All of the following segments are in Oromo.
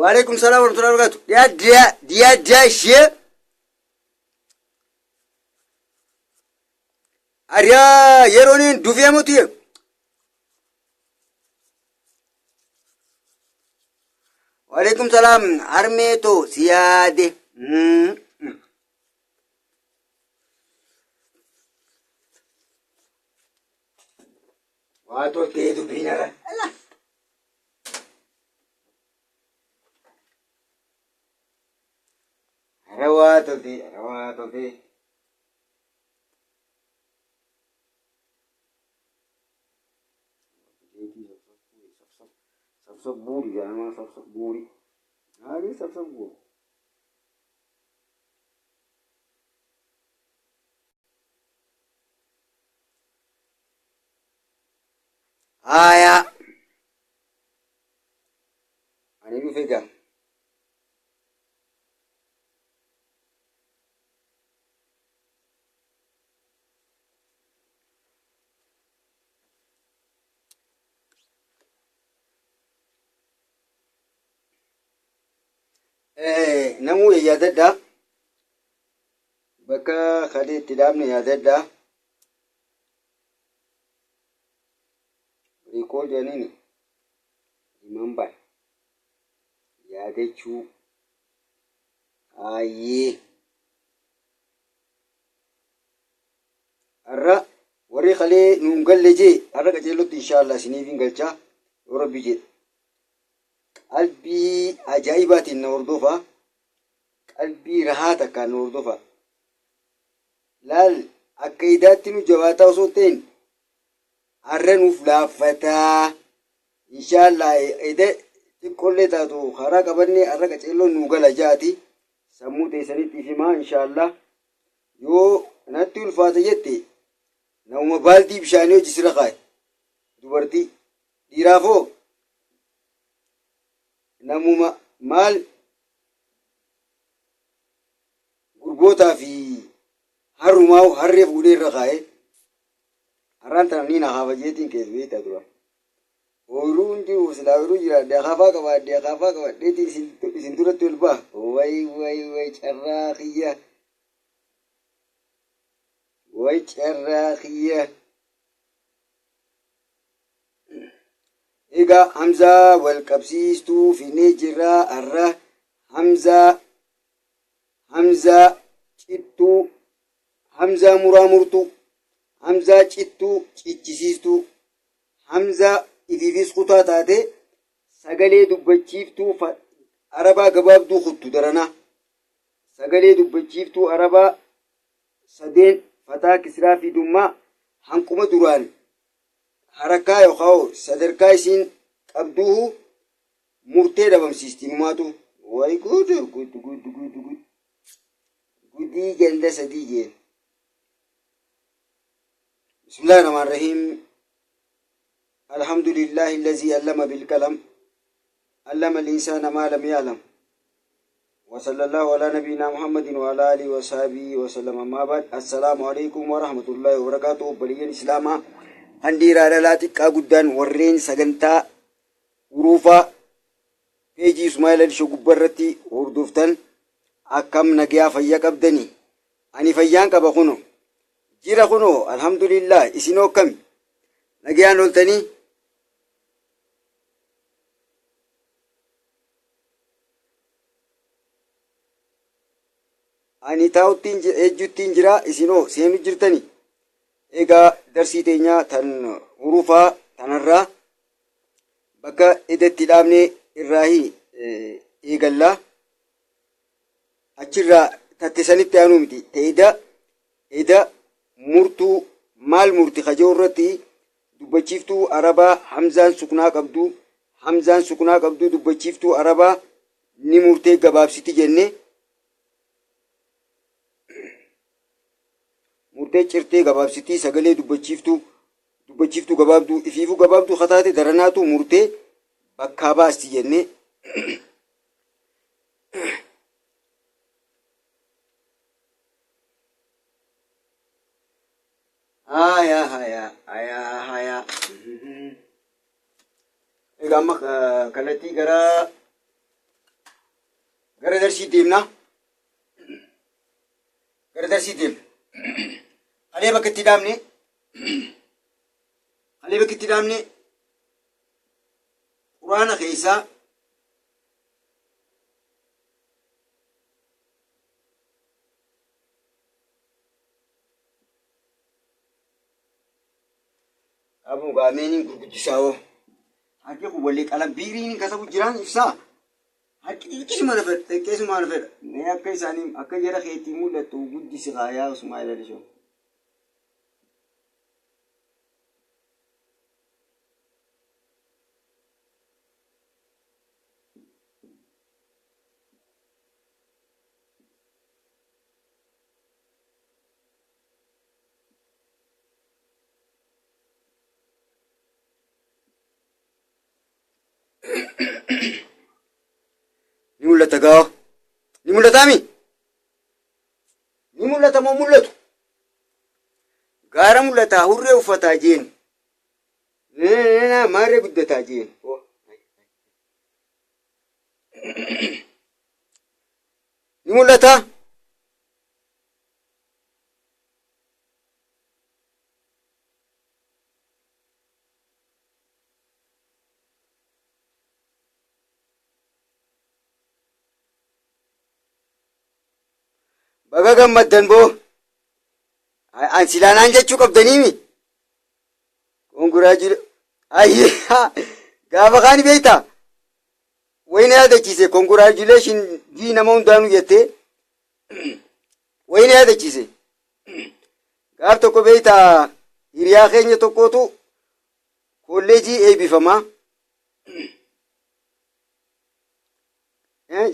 Waalaikum salaam warahmatullahi wabarakatuh. Dhiyaaddaa dhiyaaddaa ishee. Ariyaa yeroon hin dufee muti. Waalaikum salaam harmee too si yaade. Waa toltee dubbiin irra. Rawaa toltee rawaa toltee. Sabsab buuri jedhama sabsab buuri. Maali sabsab buuri? Haaya. Ani dhufe gaa. Namuu yaadadha. Bakka kalee itti dhaabne yaadadha. Recall jedhaniini. Remember. Yaadachuu. Hayyee. Har'a warri kalee nuun galle jee har'a qaceellotti inshaallah isiniif hin galchaa yoo rabbi jedhe. Qalbii ajaa'ibaatiin na hordofaa. Qalbii rahaa takkaan na hordofaa. Laal akka idaatti nu jabaataa osoo hin ta'in har'a nuuf laaffataa. Inshaallah eda xiqqollee taatu karaa qabannee har'a qaceelloon nuu gala jaati. Sammuu teessanitti himaa inshaallah. Yoo natti ulfaata jette namuma baaldii bishaanii hojii sirra kaaye. Dubartii dhiiraafoo namuma maal gurbootaa fi harrumaa harree fuudhee irra kaa'ee har'aan tana niin akaafa jeetiin keessa beektaa dura. Ooyiruun jiru silaa ooyiruu jiraadhe akaafaa qabaadhe akaafaa qabadheetiin isin duratti ol ba'a. Way way way carraa kiyya. Way carraa kiyya. Egaa Hamzaa wal qabsiistuu finee jirra har'a Hamzaa Hamzaa cittuu Hamzaa muraa murtuu Hamzaa cittuu cichisiistuu Hamzaa ifiifis kutaa taate sagalee dubbachiiftuu arabaa gabaabduu kuttu daranaa sagalee dubbachiiftuu arabaa sadeen fataa kisraa fi dummaa hanquma duraan harakaa yookaan sadarkaa isiin qabduuhu murtee dhabamsiisti numaatu way guutu guutu guutu guutu guutu gudii ganda sadii jeen bismillahi rahmaan rahiim alhamdulillahi allazii allama bilqalam allama al-insaana maa lam ya'lam وصلى الله على نبينا محمد وعلى آله وصحبه وسلم أما بعد السلام عليكم ورحمة الله وبركاته بليين إسلاما هندي رادلا xiqqaa guddaan warreen sagantaa huruufaa peejii Ismaa'eel Alishoo gubbaa irratti hordoftan akkam nagayaa fayyaa qabdanii ani fayyaan qaba kuno jira kuno alhamdulillah isinoo akkami nagayaan ooltanii Ani taa'uttiin ejjuttiin jira isinoo seenu jirtani. Egaa darsii teenya tan hurufaa tanarraa bakka edatti dhaabne irraahi eegallaa. Achirraa tatte sanitti aanuu miti. Ta'ida eda murtuu maal murti kajoo irratti dubbachiiftuu arabaa hamzaan suknaa qabdu hamzaan suknaa qabdu dubbachiiftuu arabaa ni murtee gabaabsiti jenne murtee cirtee gabaabsitii sagalee dubbachiiftuu Dubbachiiftuu gabaabduu ifiifuu gabaabduu kataate daranaatu murtee bakkaa baasti jennee. Haya haya haya haya. Egaa amma kallattii gara darsii deemna. Gara darsii deemna. Kalee bakka itti dhaabne. Kalee bakka itti dhaabne Quraana keessaa Abuu gaameen gurguddisaa hoo. Harki kun walii qalam biiriin katabu jiraan ibsaa. Harki xiqqeessuma na fedha xiqqeessuma na fedha. Mee akka isaanii akka jara keetii mul'attu guddisi kaayaa Usmaa'il Alishoo. Ni mul'ata gaa. Ni mul'ataami? Ni mul'ata moo mul'atu? Gaara mul'ataa hurree uffataa jeen. Maarree guddataa jeen. Ni mul'ata? Baga gammaddan boo. An silaanaan jechuu qabdaniimi. Konkuraajila. Ayyee gaafa kaani beektaa? Wayina yaadachiise konkuraajileeshin jii nama hundaanuu jettee wayina yaadachiise. Gaaf tokko beektaa hiriyaa keenya tokkootu kolleejii eebbifamaa.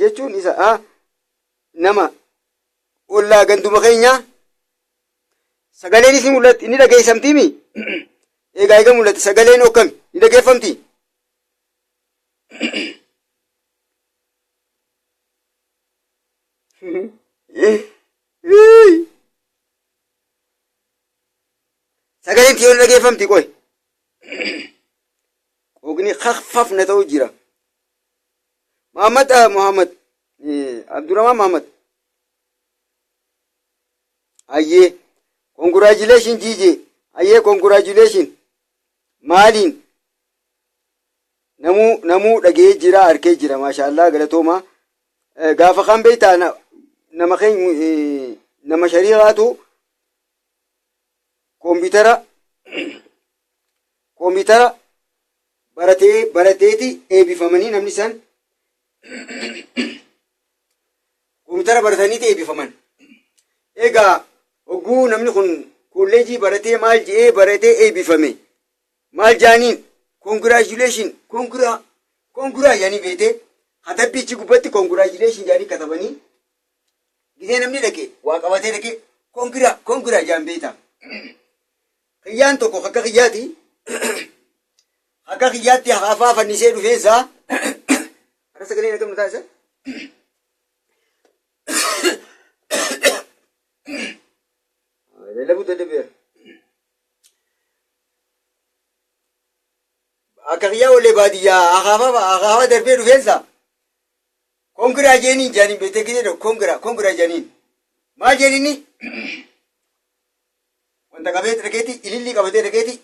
Jechuun isa nama ollaa ganduma keenyaa sagaleen isin mul'atti inni dhageessamtiimi. Egaa eega mul'atti sagaleen okkami ni dhageeffamti. Sagaleen tiyoo ni dhageeffamti qoy. Qooqni kakfaf na ta'u jira. Muhammad Muhammad Abdurrahman Muhammad. Ayyee congratulation GJ. Ayyee congratulation. Maaliin namuu dhagee jira arkee jira maashaallah galatooma. Gaafa kan beektaa nama keenya nama shari'aatu koompitara baratee barateeti eebifamanii namni san koompitara barataniiti eebifaman. Egaa hogguu namni kun kolleejii baratee maal je'ee baratee eebifame maal jaaniin congratulation congra congra jaanii beetee katabbiichi gubbatti congratulation jaanii katabanii gisee namni dhaqe waa qabatee dhaqe congra congra jaan beeta. Kiyyaan tokko akka kiyyaati akka kiyyaatti hafaa fannisee dhufeensaa har'a sagaleen akkam nu taasisa. Lallabuu dadhabeera. Akka kiyyaa olee baadiyyaa akaafaa darbee dhufeensa. Congra jeeniin jaaniin beektee gisee congra congra jaaniin. Maal jeeniini? Wanta qabee dhaqeeti ilillii qabatee dhaqeeti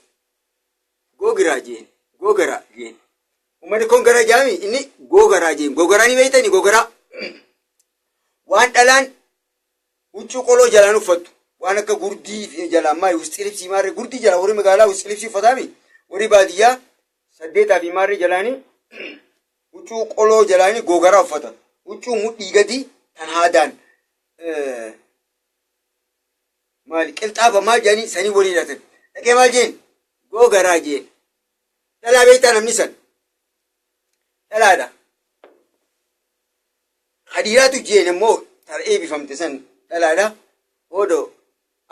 googiraa jeen googaraa jeen. Uummanni congra jaami inni googaraa jeen googaraa ni beektani googaraa. Waan dhalaan huccuu qoloo jalaan uffattu waan akka gurdii jalaan maali wusxilibsii maarree gurdii jala warri magaalaa wusxilibsii uffataami warri baadiyyaa saddeetaa fi maarree jalaanii huccuu qoloo jalaanii googaraa uffata huccuu mudhii gadi tan haadaan maali qilxaafa maal jedhanii sanii walii hidhatan dhaqee maal jeen googaraa jeen dhalaa beektaa namni san dhalaadha. Hadiiraatu jeen immoo tar eebifamte san dhalaadha. Odo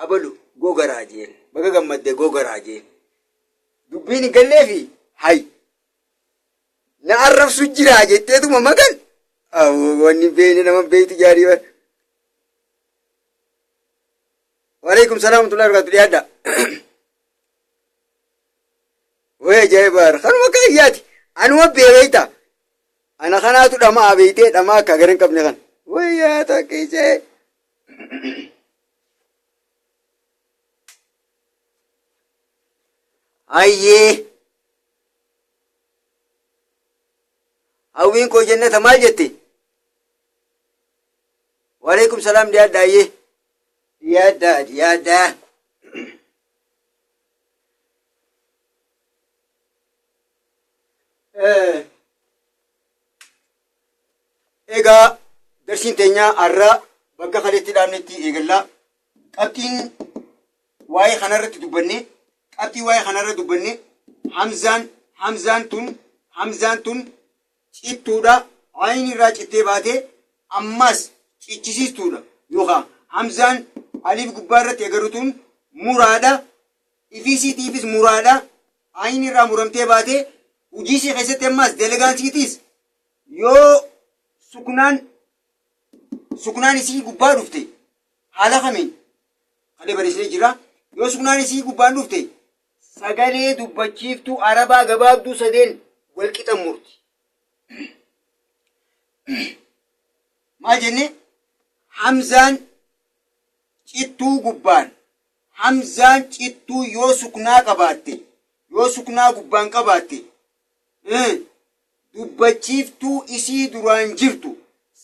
abalu gogaraa jeen. Baga gammadde gogaraa jeen. Dubbiin hin galleefi hay. Na arrabsu jira jetteetuma magan. Wanni beeyne nama beeytu jaarii bar. Waalaikum salaam warahmatullahi wabarakatuh dhiyaadha. Way ajaa'iba kanuma akka iyyaati. Anuma beekta. Ana kanaatu dhamaa beeytee dhamaa akka gara hin qabne kan. Wayyaa tokkichee. Hayyee. Hawwiin koo jennata maal jette? Waalaikum salaam dhiyaadha hayyee. Dhiyaadha dhiyaadha. Egaa darsiin teenyaa har'a bakka kaleetti dhaabnetti eegallaa. Qabxiin waa'ee kanarratti dubbanne qabxii waa'ee kanarra dubbanne hamzaan hamzaan tun hamzaan tun cittuudha ayin irraa cittee baatee ammas cichisiistuudha yookaan hamzaan aliif gubbaa irratti agarru tun muraadha ifiisiitiifis muraadha ayin irraa muramtee baatee hojii isii keessatti ammas dalagaan isiitiis yoo suknaan suknaan isii gubbaa dhufte haala kamiin kalee barreessinee jira yoo suknaan isii gubbaan dhufte sagalee dubbachiiftuu arabaa gabaabduu sadeen walqixa murti. Maal jenne hamzaan cittuu gubbaan hamzaan cittuu yoo suknaa qabaatte yoo suknaa gubbaan qabaatte dubbachiiftuu isii duraan jirtu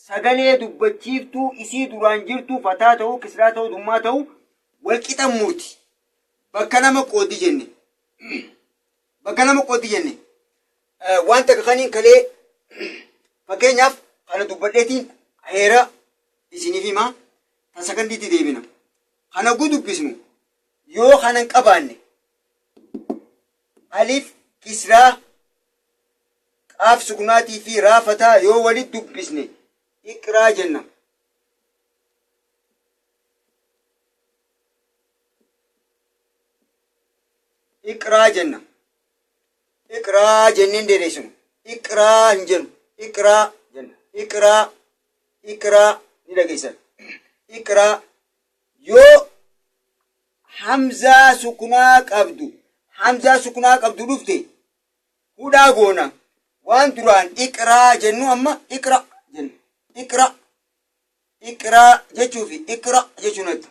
sagalee dubbachiiftuu isii duraan jirtu fataa ta'uu kisraa ta'uu dummaa ta'uu walqixa murti bakka lama qooddi jenne bakka lama qooddi jenne waan takka kaniin kalee fakkeenyaaf kana dubbadheetiin heera isiniif himaa ta sakandiitti deebina kana gudubbisnu yoo kana hin qabaanne alif kisraa qaaf suknaatii fi raafataa yoo walit dubbisne iqraa jenna. Iqraa jenna. Iqraa jenneen dheereessinu. Iqraa hin jennu. Iqraa jenna. Iqraa iqraa ni dhageessan. Iqraa yoo hamzaa suknaa qabdu hamzaa suknaa qabdu dhufte hudhaa goona waan duraan iqraa jennu amma iqra jenna iqra iqraa jechuu fi iqra jechuun adda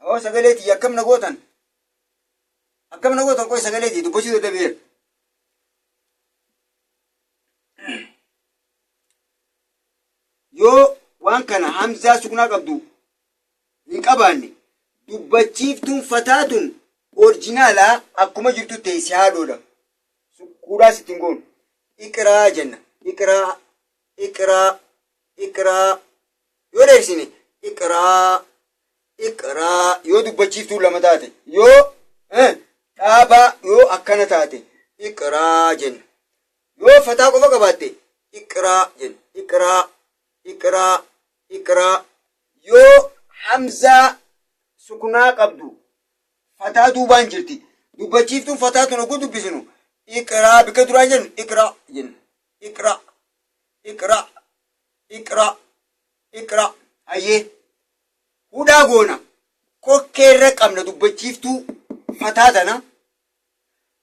oo sagalee tiyya akkam na gootan akkam na gootan qoy sagalee tiyya dubbachuu dadhabeera yoo waan kana hamzaa suknaa qabdu hin qabaanne dubbachiiftuun fataa tun orjinaalaa akkuma jirtu teessi haadhoodha. Sukkuudhaas ittiin goonu. Iqraa jenna. Iqraa, iqraa, iqraa. Yoo dheersine iqraa, iqraa yoo dubbachiiftuun lama taate yoo dhaabaa yoo akkana taate iqraa jenna. Yoo fataa qofa qabaatte iqraa jenna. Iqraa, iqraa, iqraa. Yoo hamzaa suknaa qabdu fataa duubaan jirti. Dubbachiiftuun fataa tun oguu dubbisnu iqraa bikka duraan jennu iqraa jenna. Iqraa, iqraa, iqraa, iqraa. Hayyee hudhaa goona kokkeerra qabna dubbachiiftuu fataa tana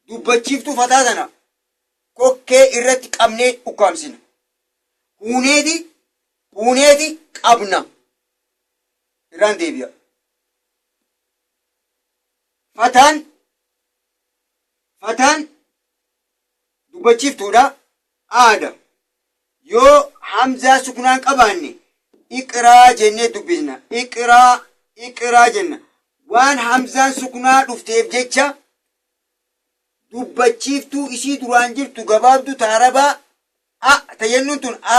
dubbachiiftuu fataa tana kokkee irratti qabnee ukkaamsina. Huuneeti huuneeti qabna. Irraan deebi'a. Fataan fataan dubbachiiftuudha aada. Yoo hamzaa suknaan qabaanne iqraa jennee dubbisna. Iqraa iqraa jenna. Waan hamzaan suknaa dhufteef jecha dubbachiiftuu isii duraan jirtu gabaabduu ta arabaa a ta jennuun tun a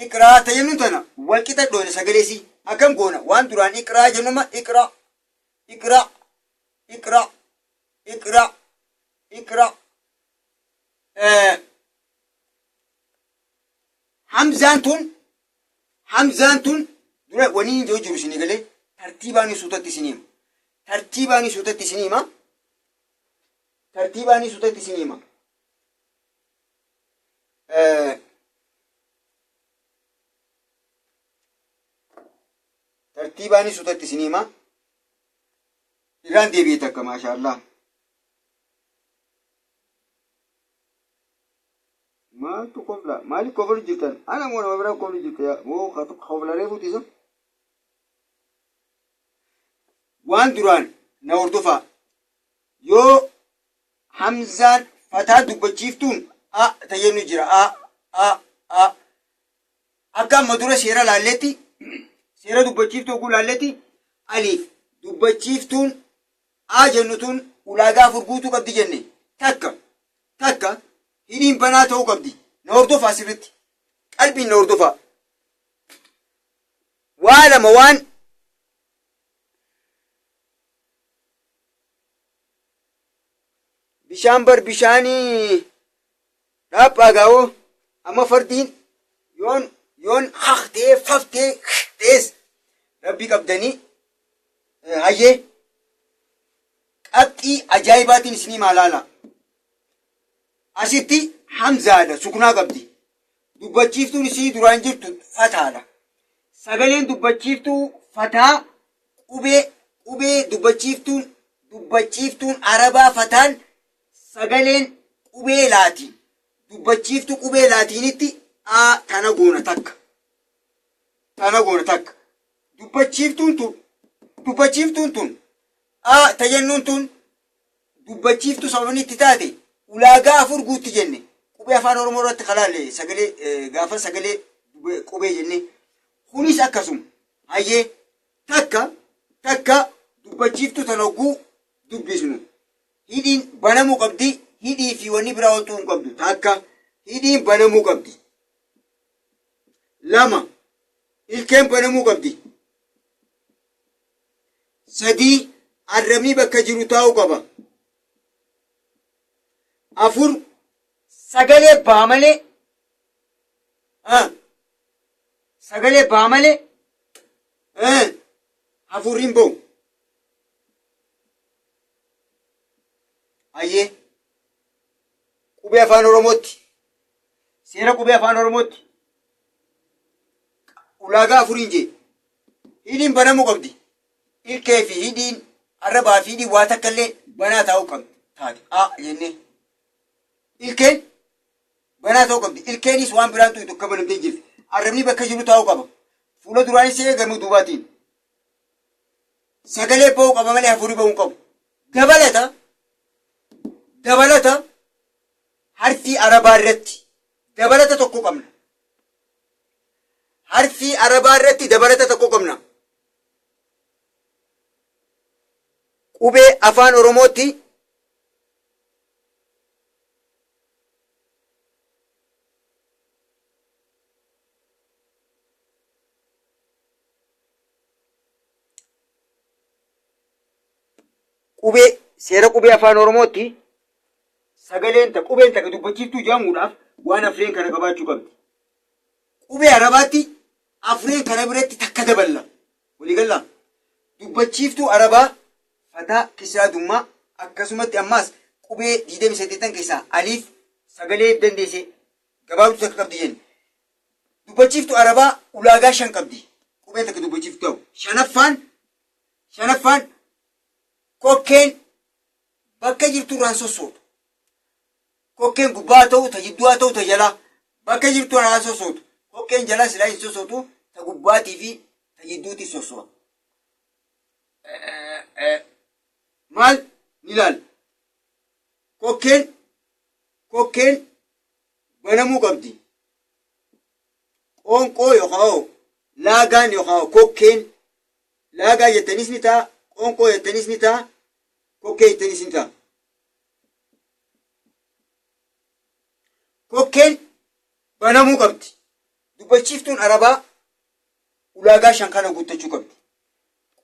iqraa ta jennuun tana wal qixa dhoyna sagalee isii akkam goona waan duraan iqraa jennuma iqraa iqraa iqraa iqraa iqraa hamzaan tun hamzaan tun dura wani hin jiru isinii galee tartiibaan suutatti isinii hima. Tartiibaanii suutatti isin hima. Tartiibaanii suutatti isin hima. Tartiibaanii suutatti isin hima. Irraan deebi'e takka maashaallah. Maaltu kofla? Maaliif koflu jirtan? Ana moo nama biraa koflu jirta yaa? Moo kofla reefuuti isa? Waan duraan na hordofaa. Yoo Hamzaan fataa dubbachiiftuun a tayyannu jira a a a akka amma dura seera laalletti seera dubbachiiftuu oguu laalletti aliif dubbachiiftuun a jennu tun ulaagaa afur guutuu qabdi jenne takka takka hidhiin banaa ta'uu qabdi na hordofaa sirritti qalbiin na hordofaa waa lama waan bishaan bar bishaanii dhaaphaa gaawoo amma fardiin yoon yoon haktee faftee tees rabbii qabdanii hayyee qabxii ajaa'ibaatiin isinii maalaala asitti hamzaadha suknaa qabdi dubbachiiftuun isii duraan jirtu fataadha sagaleen dubbachiiftuu fataa qubee qubee dubbachiiftuun dubbachiiftuun arabaa fataan sagaleen qubee laatiin dubbachiiftuu qubee laatiinitti a tana goona takka tana goona takka dubbachiiftuun tun dubbachiiftuun tun a tajennuun tun dubbachiiftuu sababni itti taate ulaagaa afur guutti jenne qubee afaan oromoo irratti kalaalle sagalee gaafa sagalee qubee jenne kunis akkasuma hayyee takka takka dubbachiiftuu tana hogguu dubbisnu hidhiin banamuu qabdi hidhii fi wanni biraa oltuu hin qabdu takka hidhiin banamuu qabdi lama ilkeen banamuu qabdi sadii arrabni bakka jiru taa'uu qaba afur sagalee baa malee sagalee baa malee hafuurri hin ba'u. Hayyee qubee afaan Oromootti seera qubee afaan Oromootti ulaagaa afuriin jee hidhiin banamuu qabdi. Ilkee fi hidhiin arrabaa fi hidhiin waa takka illee banaa taa'uu qabdi taate a jennee ilkeen banaa ta'uu qabdi. Ilkeenis waan biraan tuqxu akka banamtee jirti. Arrabni bakka jiru taa'uu qaba. Fuula duraanis ta'ee gama duubaatiin. Sagalee ba'uu qaba malee hafuurri ba'uu hin qabu. Dabalata dabalata harfii arabaa irratti dabalata tokko qabna. Harfii arabaa irratti dabalata tokko qabna. Qubee afaan Oromootti qubee seera qubee afaan oromootti sagaleen ta qubeen takka dubbachiiftuu jedhamuudhaaf waan afreen kana qabaachuu qabdi. Qubee arabaatti afreen kana biratti takka daballa. Waliigallaa dubbachiiftuu arabaa fataa kisraa dummaa akkasumatti ammaas qubee 28 keessaa aliif sagalee dandeesse gabaabduu takka qabdi jenna. Dubbachiiftu Arabaa ulaagaa shan qabdi. Qubeen takka dubbachiiftu ta'u. Shanaffaan shanaffaan kokkeen bakka jirtu irraan sossootu. Kokkeen gubbaa haa ta'u, ta jidduu haa ta'u, ta jalaa bakka jirtu irraan sossootu. Kokkeen jalaa silaa hin sossootu, ta gubbaatii fi ta jidduutti sosso'a. Maal ni ilaalla. Kokkeen kokkeen banamuu qabdi. Qoonqoo yookaan laagaan yookaan kokkeen laagaa jettanis ni ta'a, qoonqoo jettanis ni ta'a, kokkee jettanis ni ta'a. Kokkeen banamuu qabdi. Dubbachiiftuun Arabaa ulaagaa shan kana guuttachuu qabdi.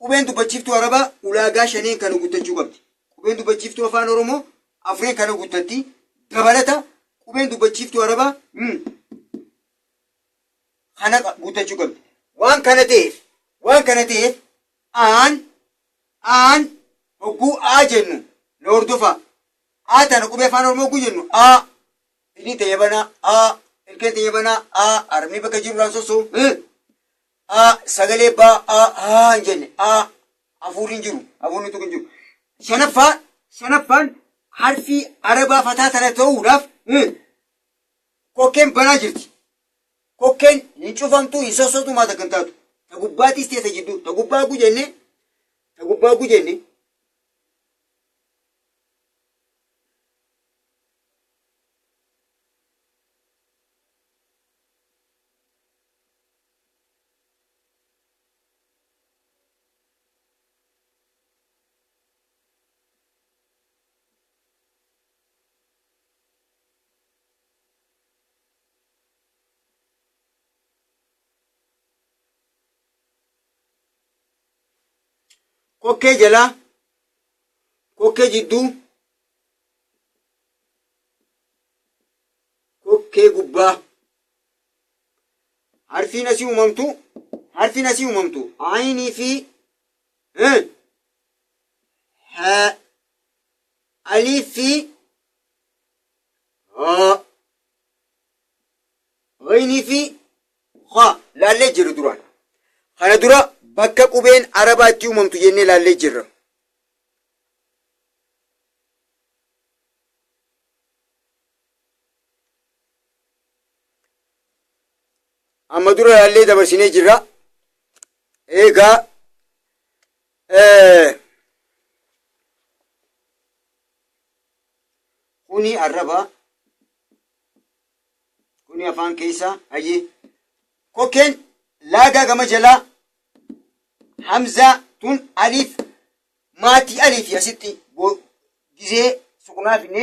Qubeen dubbachiiftuu Arabaa ulaagaa shaneen kana guuttachuu qabdi. Qubeen dubbachiiftuu Afaan Oromoo afreen kana guuttatti. Dabalata qubeen dubbachiiftuu Arabaa kana guuttachuu qabdi. Waan kana ta'eef waan kana ta'eef aan aan Hogguu A jennu na hordofaa. A tana qubee afaan Oromoo hogguu jennu A inni ta'e banaa A ilkeen ta'e banaa A arabni bakka jiru irraan sossoo A sagalee ba A haa hin jenne A hafuurri hin jiru hafuurri tokko hin jiru. Shanaffaa shanaffaan harfii arabaa fataa tana ta'uudhaaf kokkeen banaa jirti. Kokkeen hin cufamtu hin sossootu maa takka hin taatu. Ta gubbaatis ta'e ta jidduu ta gubbaa hogguu jenne ta gubbaa hogguu jenne kokkee jalaa kokkee jidduu kokkee gubbaa harfiin asii uumamtu harfiin asii uumamtu ayinii fi ha alif fi haa ghaynii fi ha laallee jirra duraan. Kana dura bakka qubeen arabaa itti uumamtu jennee laallee jirra. Amma dura laallee dabarsinee jirra. Eegaa kuni arraba kuni afaan keessa hayyee kokkeen laagaa gama jalaa hamzaa tun aliif maatii aliifi asitti gizee suqnaa finne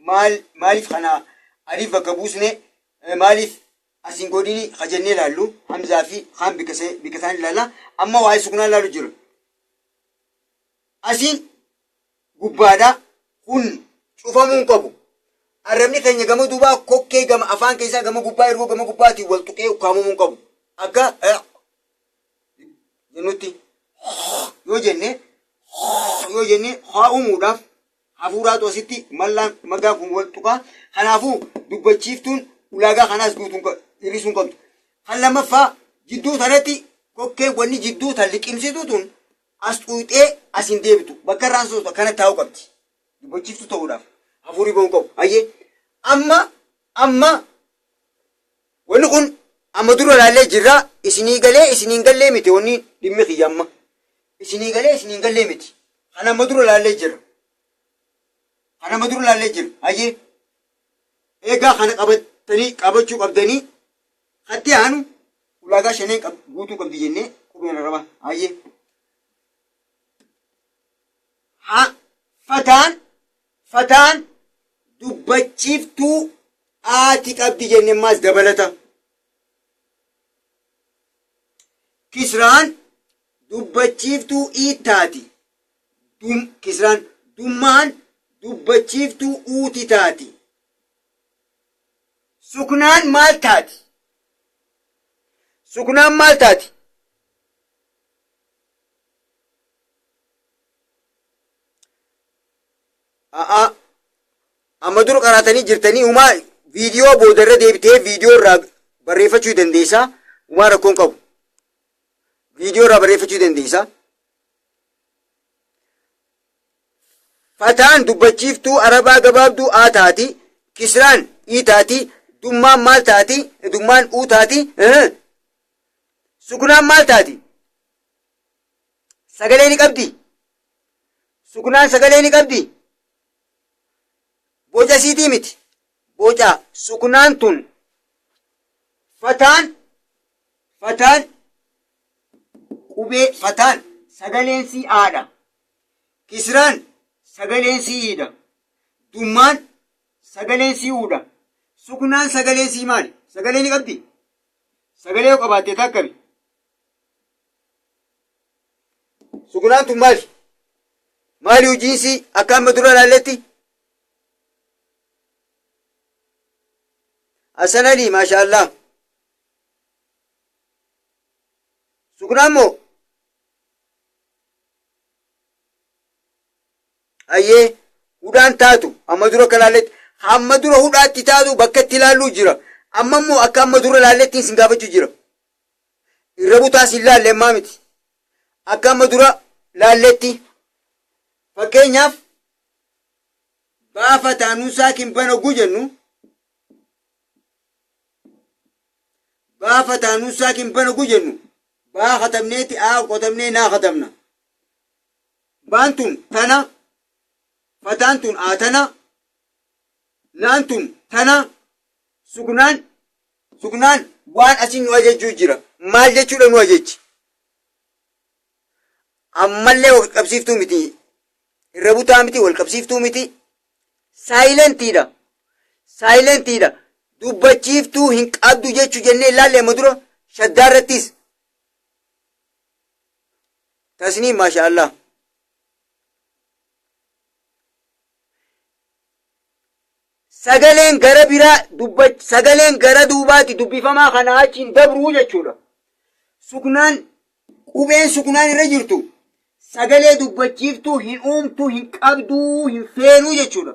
maal maaliif kana aliif bakka buusne maaliif asiin godhini ka jennee ilaallu hamzaa fi kaan bikka isaan ilaalla amma waa'ee suqnaa ilaalu jira asiin gubbaadha kun cufamuu hin qabu. Arrabni keenya gama duubaa kokkee gama afaan keessaa gama gubbaa ergoo gama gubbaatiin wal tuqee ukkaamamuu hin qabu. Akka jennutti yoo jenne yoo jenne haa uumuudhaaf hafuuraatu asitti mallaan magaa kun wal tuqaa. Kanaafuu dubbachiiftuun ulaagaa kanaas guutuun hir'isuu hin qabdu. Kan lammaffaa jidduu tanatti kokkeen wanni jidduu tan liqimsitu tun as xuuxee as hin deebitu. Bakka irraan sosotu akkana taa'uu qabdi. Dubbachiiftuu ta'uudhaaf. Hafuurri ba'uu qabu. Hayyee. Amma amma wanni kun amma dura ilaallee jirra. Isinii galee isinii hin gallee miti wanni dhimmi kiyya amma. Isinii galee isinii hin gallee miti. Kan amma dura ilaallee jirra. Kan amma dura ilaallee jirra. Hayyee. Eegaa kana qabatanii qabachuu qabdanii hatti aanu ulaagaa shaneen guutuu qabdi jennee qubeen arrabaa. Hayyee. Ha fataan fataan dubbachiiftuu aati qabdi jenne ammaas dabalata. Kisraan dubbachiiftuu iittaati. Dum kisraan dummaan dubbachiiftuu uuti taati. Suknaan maal taati? Suknaan maal taati? A'a. Amma dura qaraatanii jirtanii humaa viidiyoo booda irra deebitee viidiyoo irraa barreeffachuu dandeessa. Humaa rakkoon qabu. Viidiyoo irraa barreeffachuu dandeessa. Fataan dubbachiiftuu arabaa gabaabduu A taati. Kisraan I taati. Dummaan maal taati? Dummaan U taati. Suknaan maal taati? Sagalee ni qabdi. Suknaan sagalee ni qabdi. Boca siitii miti. Boca suknaan tun fataan fataan qubee fataan sagaleen sii aadha. Kisraan sagaleen sii iidha. Dummaan sagaleen sii uudha. Suknaan sagaleen sii maali? Sagalee ni qabdi? Sagalee yoo qabaatte takkami? Suknaan tun maali? Maali hojiin sii akka amma dura ilaalletti? Hasan Ali maasha Allah. Suknaan moo? Hayyee, hudhaan taatu amma dura akka laalletti, amma dura hudhaatti taatu bakka itti ilaalluu jira. Amma immoo akka amma dura laalletti isin gaafachuu jira. Irra butaas hin laalle ammaa miti. Akka amma dura laalletti, fakkeenyaaf, baafataa nuun saakin bana oguu jennu, baafataa nuun saakin bana oguu jennu, baa katabneeti aa qotamnee naa katabna. Baan tun tana, fataan tun aa tana, naan tun tana, suknaan suknaan waan asin nu ajajjuu jira. Maal jechuudha nu ajajji? Ammallee wal qabsiiftuu miti. Irra butaa miti, wal qabsiiftuu miti. Saayilentiidha. Saayilentiidha. Dubbachiiftuu hin qabdu jechuu jennee ilaalle amma dura shaddaa irrattis. Tasniim, maasha Allah. Sagaleen gara biraa dubba, sagaleen gara duubaatti dubbifamaa kana achiin dabruu jechuudha. Suknaan, qubeen suknaan irra jirtu sagalee dubbachiiftuu hin uumtuu, hin qabduu, hin feenuu jechuudha.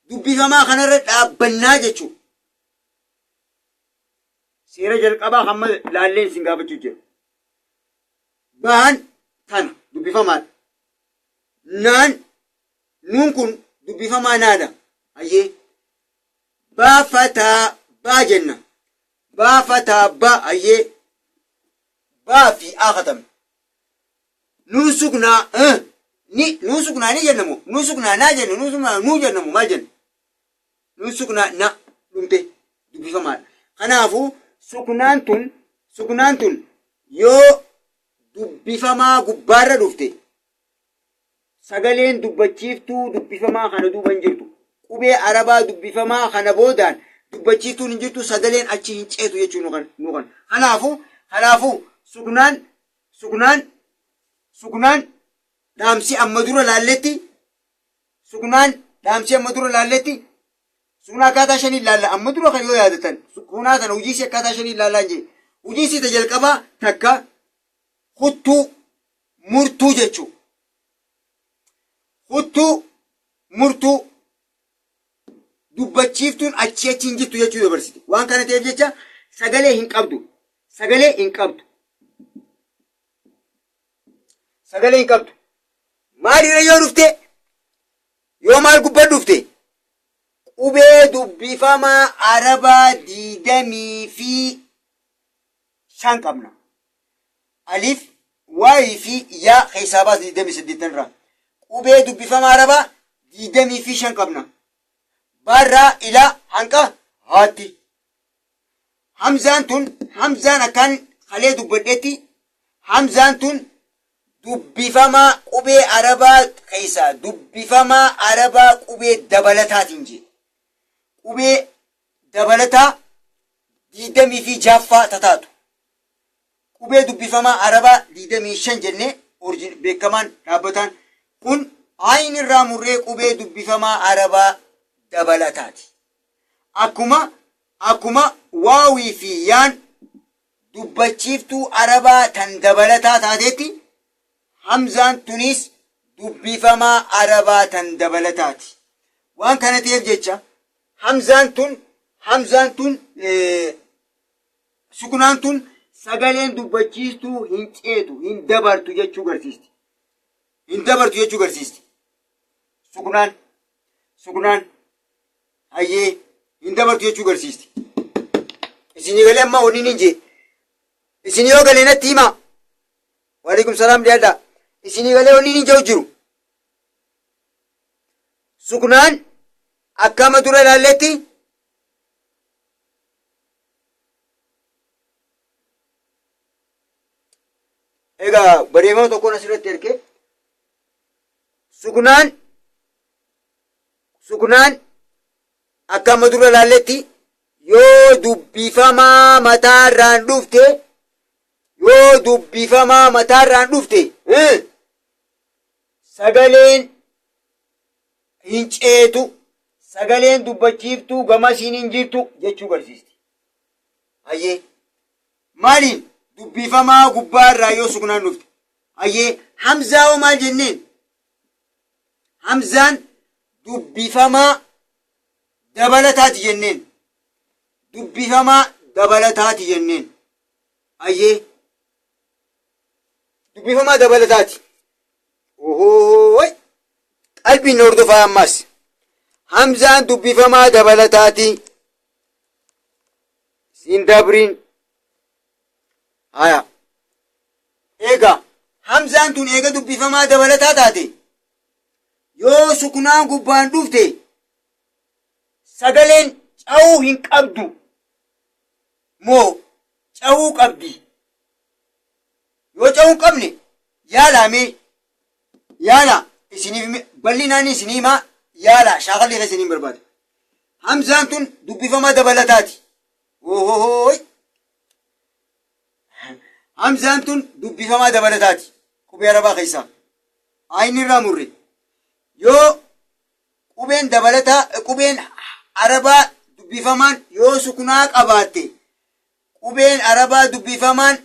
Dubbifamaa kanarra dhaabbannaa jechuudha. Seera jalqabaa hamma laalleen isin gaafachuu jira. Baan tana dubbifamaadha. Naan, nuun kun dubbifamaa naadha. Hayyee. Baafataa baa jenna. Baafataa ba, hayyee. Baa fi a katabna. Nuun suknaa ni, nuun suknaa ni jenna moo, nuun suknaa naa jenna, nuun suknaa nuu jenna moo, maal jenna? Nuun suknaa na dhumte dubbifamaadha. Kanaafuu suknaan tun yoo dubbifamaa gubbaarra dhufte, sagaleen dubbachiiftuu dubbifamaa kana duuba hin jirtu. Qubee arabaa dubbifamaa kana boodaan dubbachiiftuun hin jirtu, sagaleen achi hin ceetu jechuu nu kan nu kan. Kanaafuu suknaan dhaamsi amma dura laalletti, suknaan dhaamsi amma dura laalletti, suknaa akkaataa shanii laalla amma dura kan yoo yaadatan, suknaa tana hojii isii akkaataa shanii laallaan jee. Hojii isii ta jalqabaa takka kuttuu murtuu jechuu. Kuttuu murtuu, dubbachiiftuun achi achi hin jirtu jechuu dabarsite. Waan kana ta'eef jecha sagalee hin qabdu. Sagalee hin qabdu. Sagalee hin qabdu. Maalirra yoo dhufte, yoo maal gubbaa dhufte, qubee dubbifamaa arabaa 25 qabna. Alif, waayii fi yaa keessaa baas 28 irraa. Qubee dubbifamaa arabaa 25 qabna. Baarraa ilaa hanqa haatti. Hamzaan tun, hamzaan akkaan kalee dubbadhetti, hamzaan tun dubbifamaa qubee arabaa keessaa dubbifamaa arabaa qubee dabalataatiin jee. Qubee dabalataa digdamii fi jaaffaa tataatu. Qubee dubbifamaa arabaa 25 jennee orjin beekamaan dhaabbataan kun ayin irraa murree qubee dubbifamaa arabaa dabalataati. Akkuma waawii fi yaan dubbachiiftuu arabaa tan dabalataa taatetti, hamzaan tunis dubbifamaa arabaa tan dabalataati. Waan kana ta'eef jecha hamzaan tun, suknaan tun sagaleen dubbachiistuu hin ceetu, hin dabartu jechuu garsiisti. Hin dabartu jechuu garsiisti. Suknaan, hayyee, hin dabartu jechuu garsiisti. Isinii galee amma wanni hin jee. Isin yoo galee natti himaa. Waalaikum salaam, dhiyaadhaa. Isinii galee wanni hin jiru jiru. Suknaan akkama dura ilaalletti egaa barreeffama tokkoon asirratti erge, suknaan akka amma dura ilaalletti yoo dubbifamaa mataarraan dhufte, yoo dubbifamaa mataarraan dhufte, sagaleen hin ceetu, sagaleen dubbachiiftuu gamasiin hin jirtu jechuu garsiisti. Hayyee, maaliin dubbifamaa gubbaarraa yoo suknaan dhufte. Hayyee, hamzaa hoo maal jenneen? Hamzaan dubbifamaa dabalataati jenneen. Dubbifamaa dabalataati jenneen. Ayyee. Dubbifamaa dabalataati. Ohooy. Qalbiin hordofaa ammas. Hamzaan dubbifamaa dabalataati. Siin dabriin. Haya. Egaa Hamzaan tun eega dubbifamaa dabalataa taate yoo suknaan gubbaan dhufte sagaleen ca'uu hin qabdu moo ca'uu qabdi? Yoo ca'uu hin qabne yaalaa mee yaala isiniif bal'inaan isinii himaa yaala shaakalli keessa isiniin barbaada. Hamzaan tun dubbifamaa dabalataati. Ohohooy. Hamzaan tun dubbifamaa dabalataati. Qubee Arabaa keessaa. Ayni irraa murre. Yoo qubeen dabalataa qubeen Arabaa dubbifamaan yoo sukunaa qabaatte qubeen Arabaa dubbifamaan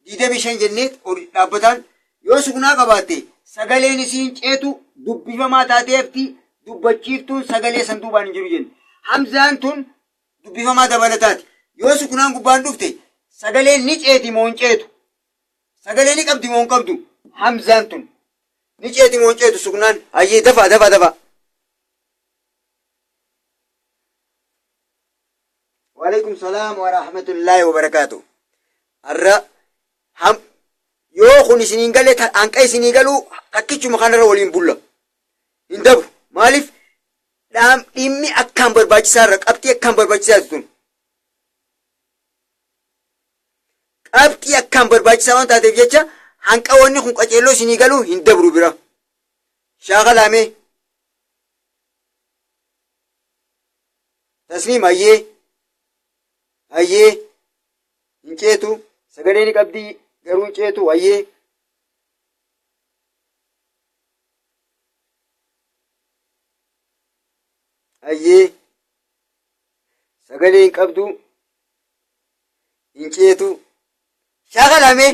25 jennee ol dhaabbataan yoo sukunaa qabaatte sagaleen isiin ceetu dubbifamaa taatee hafti dubbachiiftuun sagalee san duubaan hin jiru jenne. Hamzaan tun dubbifamaa dabalataati. Yoo sukunaan gubbaan dhufte sagaleen ni ceeti moo hin ceetu? Sagalee ni qabdi moo hin qabdu? Hamzaan tun ni ceeti moo hin ceetu sukunaan? Hayyee dafaa dafaa dafaa. Waalaikum salaam wa rahmatullahi wa barakaatu. Har'a ham yoo kun isiniin galee hanqa isinii galuu takkichuma kanarra waliin bulla. Hin dabru. Maaliif dhaam dhimmi akkaan barbaachisaa irra qabxii akkaan barbaachisaa tun. Qabxii akkaan barbaachisaa waan taateef jecha hanqa wanni kun qaceelloo isinii galuu hin dabru bira. Shaakalaamee. Tasniim hayyee. Hayyee. Hin ceetu. Sagalee ni qabdi garuu hin ceetu hayyee. Hayyee. Sagalee hin qabdu. Hin ceetu. Shaakalamee.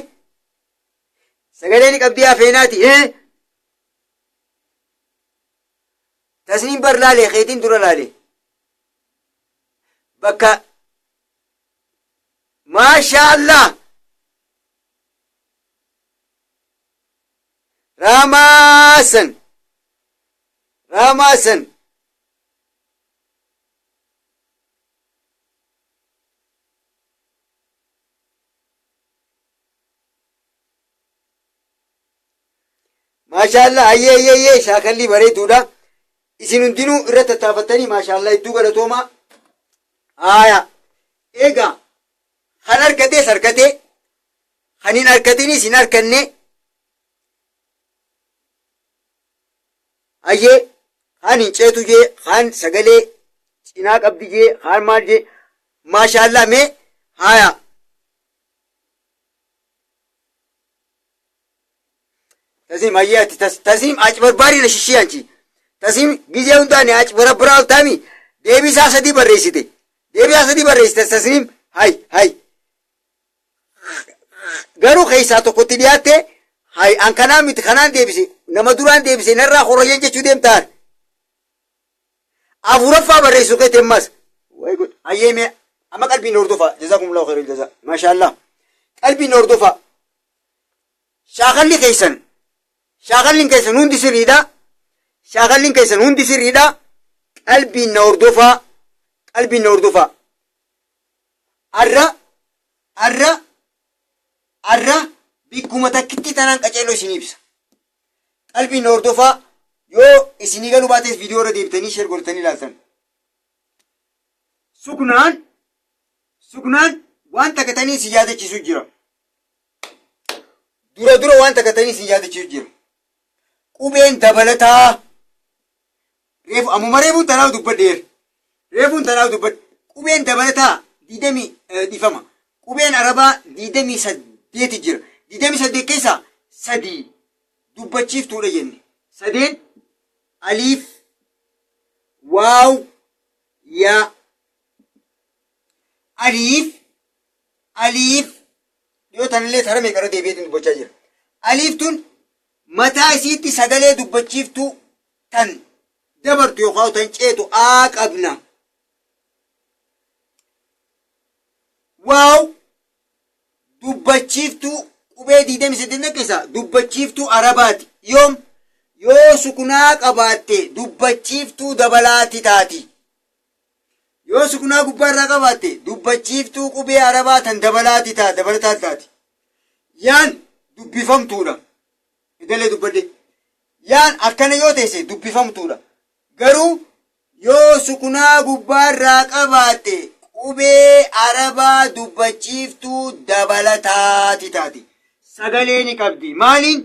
Sagalee ni qabdi afeenaati. Hee. Tasniin bar laale keetiin dura laale. Bakka Maashaa Allah. Raamaasan. Raamaasan. Maashaallah ayyee ayyee ayyee shaakallii bareeduudha. Isin hundinuu irra tattaafattanii maashaallah hedduu galatoomaa. Haaya. Egaa kan argatees argatee kan hin argatinis hin arganne ayyee kaan hin ceetu jee kaan sagalee cinaa qabdi jee kaan maal jee maashaallah mee haaya. Tasiim ayyee ati tasiim aci na shishii anchi. Tasiim gizee hundaa ni aci barabbaraa oltaami deebii isaa sadii barreessite. Deebii isaa sadii barreessite tasiim hay hay. Garuu keessaa tokkotti dhiyaatte hay an kanaan miti kanaan deebise nama duraan deebise narraa horayyan jechuu deemtaan. Afuraffaa barreessuu keetti ammas. Way gud. Ayyee mee amma qalbiin hordofaa. Jazakumullahu khairal jazaa. Maashaallah. Qalbiin hordofaa. Shaakalli keessan shaakalliin keessan hundi sirriidha. Shaakalliin keessan hundi sirriidha. Qalbiin na hordofaa. Qalbiin na hordofaa. Arra arra arra bikkuma takkitti tanaan qaceeloo isin ibsa. Qalbiin na hordofaa yoo isinii galuu baates viidiyoo irra deebitanii sheer godhatanii ilaaltan. Suknaan suknaan waan takka tanii isin yaadachiisu jira. Dura dura waan takka tanii isin yaadachiisu jira. Qubeen dabalataa reefu ammuma reefuun tanaaf dubbadheera. Reefuun tanaaf dubbadhe. Qubeen dabalataa digdamii dhifama. Qubeen Arabaa 28 jira. 28 keessaa sadii dubbachiiftuudha jenne. Sadeen aliif, waaw, yaa. Aliif, aliif dhiyoo tanallee tara meeqa irra deebi'eetiin dubbachaa jira. Aliif tun mataa isiitti sagalee dubbachiiftuu tan dabartu yookaan tan ceetu aa qabna. Waaw dubbachiiftuu qubee 28 keessaa dubbachiiftuu Arabaati. Yoom yoo sukunaa qabaatte dubbachiiftuu dabalaati taati. Yoo sukunaa gubbaa irraa qabaatte dubbachiiftuu qubee Arabaa tan dabalaati taa dabalataa taati. Yaan dubbifamtuudha. Idalee dubbadhe. Yaan akkana yoo teesse dubbifamtuudha. Garuu yoo sukunaa gubbaa irraa qabaatte qubee Arabaa dubbachiiftuu dabalataati taati. Sagalee ni qabdi. Maaliin?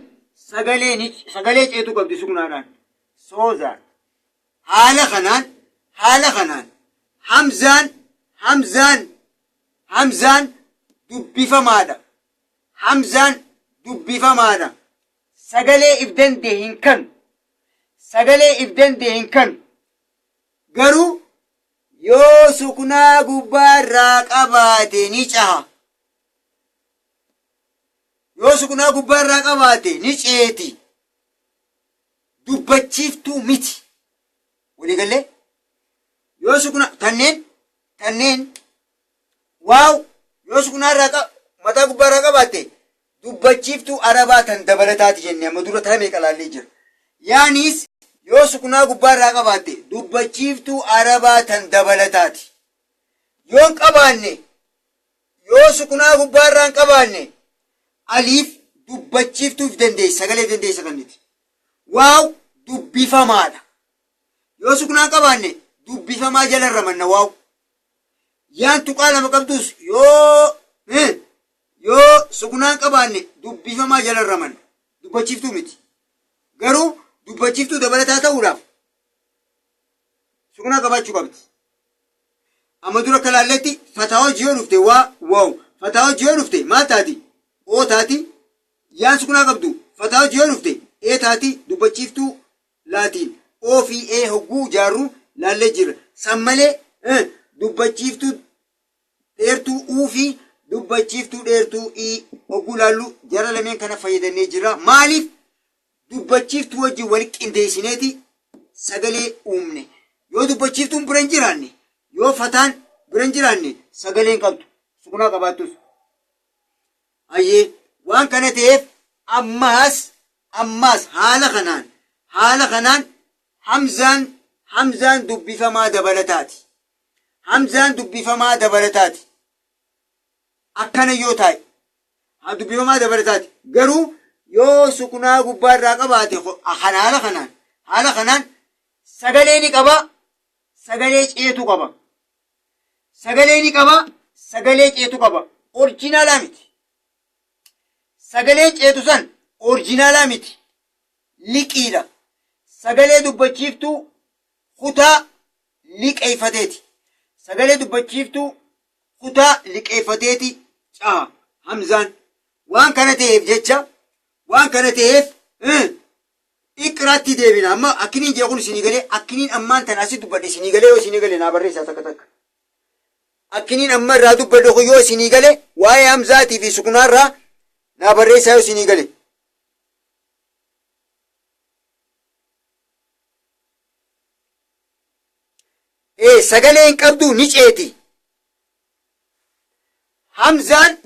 Sagalee ni sagalee ceetuu qabdi sukunaadhaan. So that haala kanaan haala kanaan hamzaan hamzaan hamzaan dubbifamaadha. Hamzaan dubbifamaadha. Sagalee if danda'e hin kanu. Sagalee if danda'e hin kanu. Garuu yoo suknaa gubbaa irraa qabaate ni caha. Yoo suknaa gubbaa irraa qabaate ni ceeti. Dubbachiiftuu miti. Waliigallee? Yoo suknaa tanneen tanneen waaw yoo suknaa irraa mataa gubbaa irraa qabaatte dubbachiiftuu Arabaa tan dabalataati jenne amma dura tara meeqa laallee jira. Yaanis yoo suknaa gubbaa irraa qabaatte dubbachiiftuu Arabaa tan dabalataati. Yoo hin qabaanne yoo suknaa gubbaa irraa hin qabaanne aliif dubbachiiftuuf dandeessa sagalee dandeessa kanniti. Waaw dubbifamaadha. Yoo suknaa hin qabaanne dubbifamaa jala irra manna waaw. Yaan tuqaa lama qabdus yoo yoo suknaa hin qabaanne dubbifamaa jala irra manna. Dubbachiiftuu miti. Garuu dubbachiiftuu dabalataa ta'uudhaaf suknaa qabaachuu qabdi. Amma dura akka laalletti fataa hojii yoo dhufte waa waaw fataa hojii yoo dhufte maal taati? Oo taati. Yaan suknaa qabdu fataa hojii yoo dhufte ee taati dubbachiiftuu laatiin O fi E hogguu jaarru laallee jirra. San malee dubbachiiftuu dheertuu U fi dubbachiiftuu dheertuu I hogguu laallu jara lameen kana fayyadamnee jirra. Maaliif dubbachiiftuu wajjin wal qindeessineeti sagalee uumne. Yoo dubbachiiftuun bira hin jiraanne, yoo fataan bira hin jiraanne sagalee hin qabdu. Sukunaa qabaattus. Hayyee waan kana ta'eef ammaas ammaas haala kanaan haala kanaan hamzaan hamzaan dubbifamaa dabalataati. Hamzaan dubbifamaa dabalataati. Akkana yoo taa'e haa dubbifamaa dabalataati. Garuu yoo sukunaa gubbaa irraa qabaate kan haala kanaan haala kanaan sagalee ni qaba sagalee ceetu qaba. Sagalee ni qaba, sagalee ceetu qaba. Orjinaalaa miti. Sagaleen ceetu san orjinaalaa miti. Liqiidha. Sagalee dubbachiiftuu kutaa liqeeffateeti. Sagalee dubbachiiftuu kutaa liqeeffateeti caha Hamzaan. Waan kana ta'eef jecha waan kana ta'eef Iqraatti deebina. Amma akkiniin jee kun isinii galee akkiniin ammaan tana asi dubbadhe isinii galee yoo isinii galee naa barreessaa takka takka. Akkiniin amma irraa dubbadhe kun yoo isinii galee waa'ee hamzaatii fi sukunaa irraa naa barreessaa yoo isinii galee. Ee sagalee hin qabdu ni ceeti. Hamzaan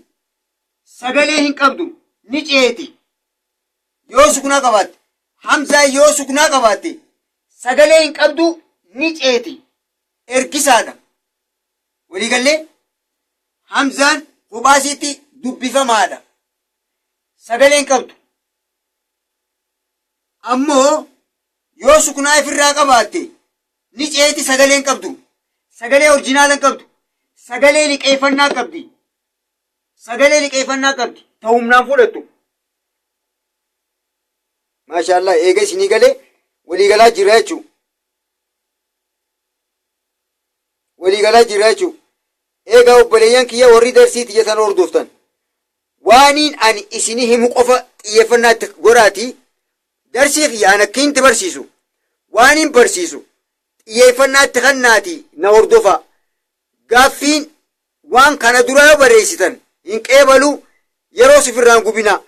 sagalee hin qabdu ni ceeti. Yoo suknaa qabaatte. Hamzaan yoo suknaa qabaatte sagalee hin qabdu ni ceeti. Ergisaadha. Walii gallee? Hamzaan kophaasiitti dubbifamaadha. Sagalee hin qabdu. Ammoo yoo suknaa ifirraa qabaatte ni ceeti sagalee hin qabdu. Sagalee orjinaala hin qabdu. Sagalee liqeeffannaa qabdi. Sagalee liqeeffannaa qabdi. Ta humnaan fudhattu. Maashaallah eega isinii galee walii galaa jira jechuu. Walii galaa jira jechuu. Eegaa obboleeyyan kiyya warri darsii tiyya tan hordoftan. Waaniin ani isinii himu qofa xiyyeeffannaa itti godhaatii darsii kiyya an akkiinti barsiisu waaniin barsiisu xiyyeeffannaa itti kennaatii na hordofaa. Gaaffiin waan kana duraa yoo barreessitan hin qeebalu yeroo sifirraan gubinaa.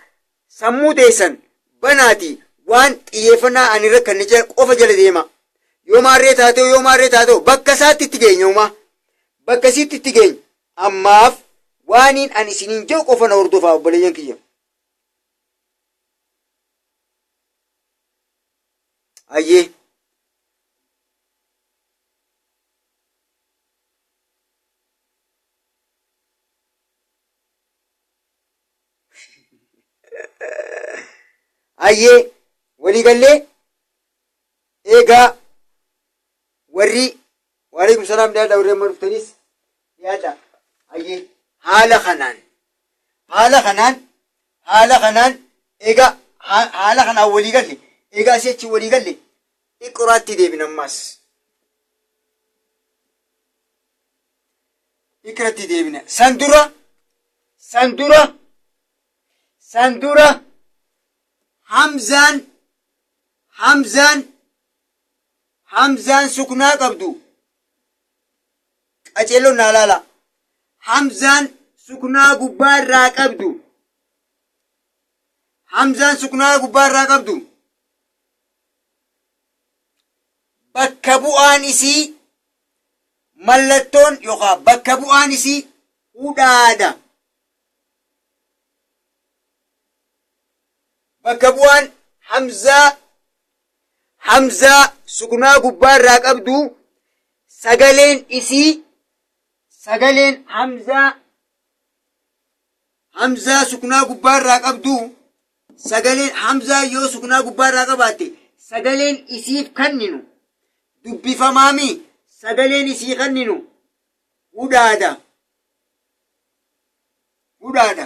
Sammuu teessan banaatii Waan xiyyeeffannaa ani irra kan qofa jala deema. Yoo maarree taatee yoo maarree taatee bakka isaatti itti geenya uumaa. Bakka isiitti itti geenya. Ammaaf waaniin ani isiniin jedhu qofa na hordofaa obboleeyyan kiyya. Ayyee. Ayyee waliigallee eegaa warri waalaikum salaam dhiyaadha warri amma dhuftanis dhiyaadha. Ayyee haala kanaan haala kanaan haala kanaan eegaa haala kanaan waliigalle eegaa asii achi waliigalle iqraatti deebina ammaas. Iqratti deebina. San dura san dura san dura Hamzaan Hamzaan Hamzaan suknaa qabdu qaceelloon naa laala. Hamzaan suknaa gubbaa irraa qabdu Hamzaan suknaa gubbaa irraa qabdu bakka bu'aan isii mallattoon yookaan bakka bu'aan isii hudhaadha. Bakka bu'aan hamzaa hamzaa suknaa gubbaa irraa qabdu sagaleen isii sagaleen hamzaa hamzaa suknaa gubbaa irraa qabdu sagaleen hamzaa yoo suknaa gubbaa irraa qabaatte sagaleen isiif kenninu dubbifamaami sagaleen isii kenninu hudhaadha hudhaadha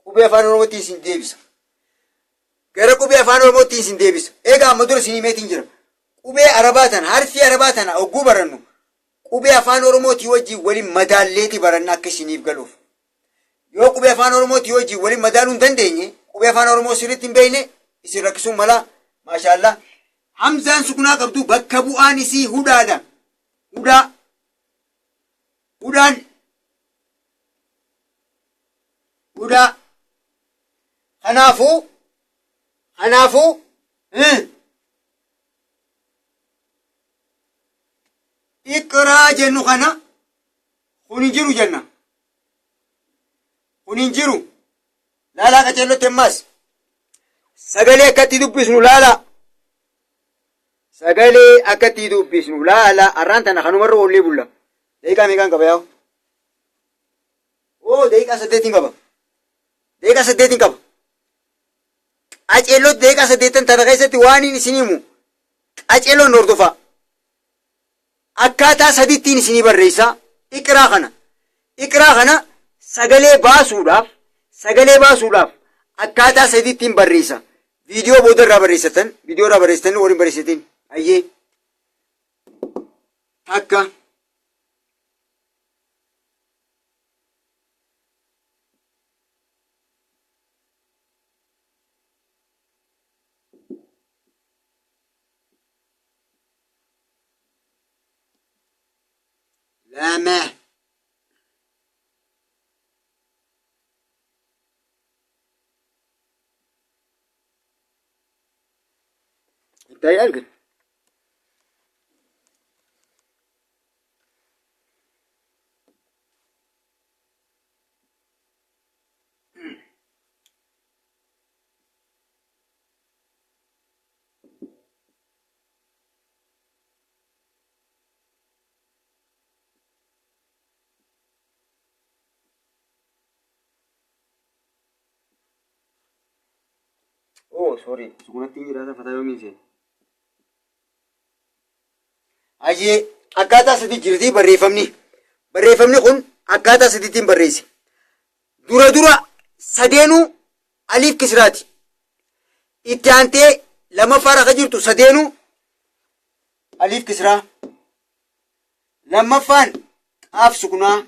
qubee afaan oromootti isin deebisa gara qubee afaan oromootti isin deebisa egaa amma dura isin himeetiin jira qubee arabaa tana harfii arabaa tana ogguu barannu qubee afaan oromootii wajjin waliin madaalleeti baranna akka isiniif galuuf Yoo qubee afaan Oromootii wajjin waliin madaaluu hin dandeenye, qubee afaan Oromoo sirriitti hin beekne isin rakkisuun mala. Maashaallah. Hamzaan sukunaa qabdu bakka bu'aan isii hudhaadha. Hudhaa. Hudhaan. Hudhaa. Kanaafuu kanaafuu iqraa jennu kana kun hin jiru jenna. Kun hin jiru. Laalaa qaceellotti ammaas. Sagalee akkatti dubbisnu laalaa. Sagalee akkatti dubbisnu laalaa. Arraan tana kanumarra oollee bulla. Daqiiqaa meeqaan qaba yaa'u? Oo daqiiqaa saddeetiin qaba. Daqiiqaa saddeetiin qaba. Qaceellotti daqiiqaa saddeettan tana keessatti waan inni isin himu qaceelloon hordofaa. Akkaataa sadittiin isinii barreessa iqraa kana. Iqraa kana sagalee baasuudhaaf sagalee baasuudhaaf akkaataa sadittiin barreessa. Viidiyoo booda irraa barreessatan viidiyoo irraa barreessatan warri hin barreessatin. Ayyee. Takka. Lama. Itti argin. Oh, sorry. Sukunatti hin jiraata fataa yoomiin seen. Ayyee akkaataa sadii jirti barreeffamni. Barreeffamni kun akkaataa sadiitiin barreesse. Dura dura sadeenuu aliif kisraati. Itti aantee lammaffaa irra jirtu sadeenuu aliif kisraa. Lammaffaan qaaf sukunaa.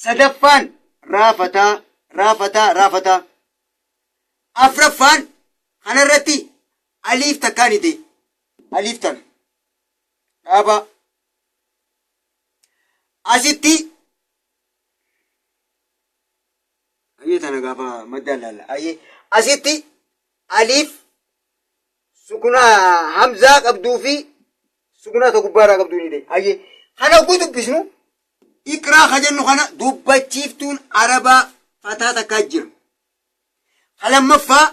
Sadaffaan raafataa raafataa raafataa. Afraffaan kanarratti aliif takkaan ite. Aliif tana. Dhaabaa. Asitti Ayyee tana gaafa maddaan laalla. Ayyee asitti aliif sukunaa hamzaa qabduu fi sukunaa ta gubbaarraa qabduu ni ta'e. Ayyee kana hogguu dubbisnu iqraa ka jennu kana dubbachiiftuun arabaa fataa takkaa jira. Ka lammaffaa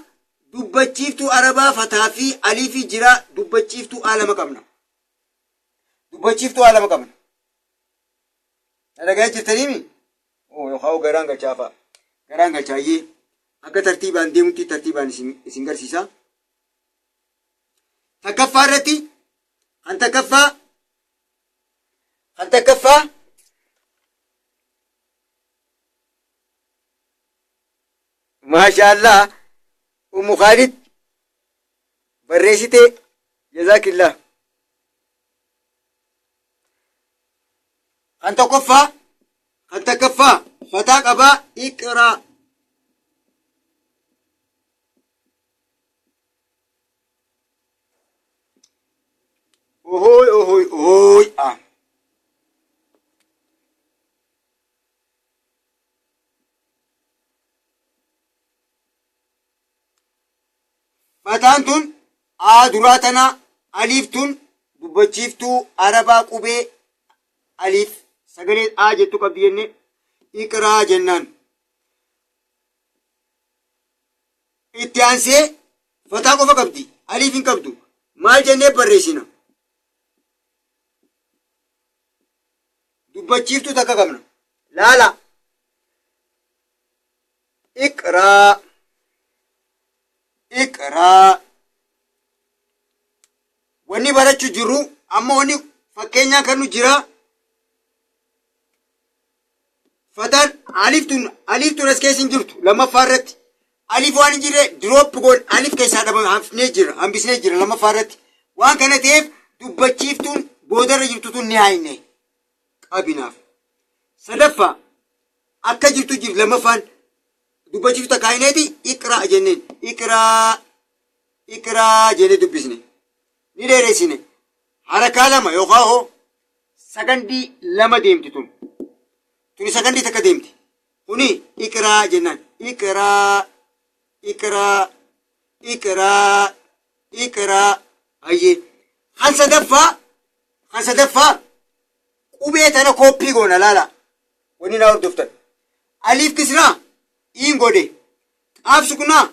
dubbachiiftuu arabaa fataa fi aliifii jira dubbachiiftuu A lama qabna. Dubbachiiftuu A lama qabna. Na dhagayaa jirtaniimi? Oo yookaan garaan galchaa fa'a. Garaan galchaa ayyee akka tartiibaan deemutti tartiibaan isin isin garsiisa. Takkaffaa irratti kan takkaffaa kan takkaffaa Maashaallah Ummu Khaalid barreessitee jazaakillah. Kan tokkoffaa kan takkaffaa fataa qabaa iqraa. Ohooy ohooy ohooy ah. Fataan tun A duraa tana aliif tun dubbachiiftuu arabaa qubee aliif sagalee A jettu qabdi jenne iqraa jennaan. Itti aansee fataa qofa qabdi aliif hin qabdu maal jennee barreessina. Dubbachiiftuu takka qabna. Laala. Iqraa. Iqraa. Wanni barachuu jirru amma wanni fakkeenyaa kan nu jira. Fataan aliif tun aliif tun as keessa hin jirtu lammaffaa irratti. Aliif waan hin jirre drop goon aliif keessaa dhabame hafnee jira hambisnee jira lammaffaa irratti. Waan kana ta'eef dubbachiiftuun boodarra jirtu tun ni haayne qabinaaf. Sadaffaa akka jirtu jirti lammaffaan dubbachiiftu takka haayineeti iqraa jenneen iqraa iqraa jennee dubbisne ni dheeressine harakaa lama yookaan hoo sakandii lama deemti tun tuni sakandii takka deemti kuni iqraa jennaan iqraa iqraa iqraa iqraa hayyee kan sadaffaa kan sadaffaa qubee tana kooppii goona laala wanni naa hordoftan aliif kisraa iin godhe qaaf sukunaa